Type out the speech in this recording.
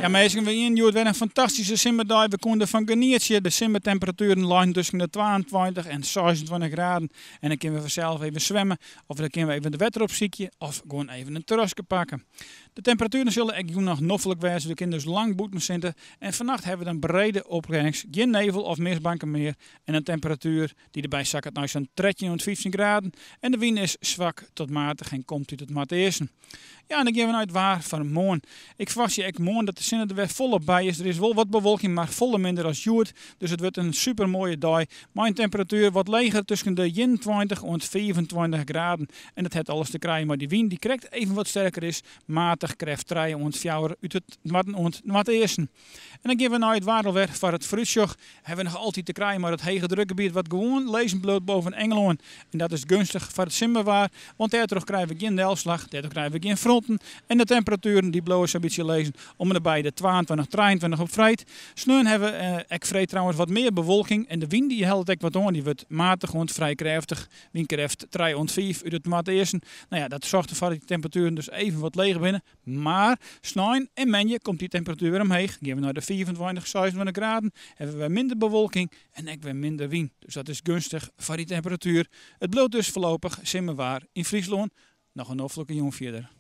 Ja minsken, we hienen hjoed wer in fantastyske simmerdei. We koenen derfan genietsje. De simmertemperatueren leinen tusken de 22 en 26 graden. En dan kinne we fansels even swimme, of dan kinne we even it wetter opsykje, of gewoan even in terraske pakke. De temperatueren sille ek jûn noch noflik wêze, we kinne dus lang bûten sitte. En fannacht hawwe we dan brede opklearrings, gjin nevel of mistbanken mear en in temperatuer dy't derby sakket nei sa'n 13 oant 15 graden. En de wyn is swak tot matich en komt út it noardeasten. Ja, en dan gean we nei it waar foar moarn. Ik ferwachtsje ek moarn dat de sinne der wer folop by is. Der is wol wat bewolking, mar folle minder as hjoed. Dus it wurdt in super moaie dei mei in temperatuer wat leger tusken de 21 oant 25 graden. En dat hat alles te krijen mei dy wyn dy't krekt even wat sterker is, matich krêft trije oant fjouwer út it noarden oant noardeasten. En dan gean we nei it waar alwer foar it foarútsjoch. Hawwe we noch altyd te krijen mei dat hege drukgebiet wat gewoan lizzen bliuwt boven Engelân. En dat is geunstich foar it simmerwaar, want dêrtroch krije we gjin delslach, dêrtroch krije we gjin fronten en de temperatueren dy bliuwe sa'n bytsje lizzen om en by de 22, 23 op freed. Sneon hawwe we ek freed trouwens wat mear bewolking en de wyn dy hellet ek wat oan, dy wurdt matich oant frij krêftich. Wynkrêft trije oant fiif út it noardeasten. No ja, dat soarget derfoar dat dy temperatueren dus even wat leger binne. Mar snein en moandei komt dy temperatuer wer omheech. Gean we nei de 25, 26 graden, hawwe we wer minder bewolking en ek wer minder wyn. Dus dat is geunstich foar dy temperatuer. It bliuwt dus foarlopich simmerwaar yn Fryslân. Noch in noflike jûn fierder.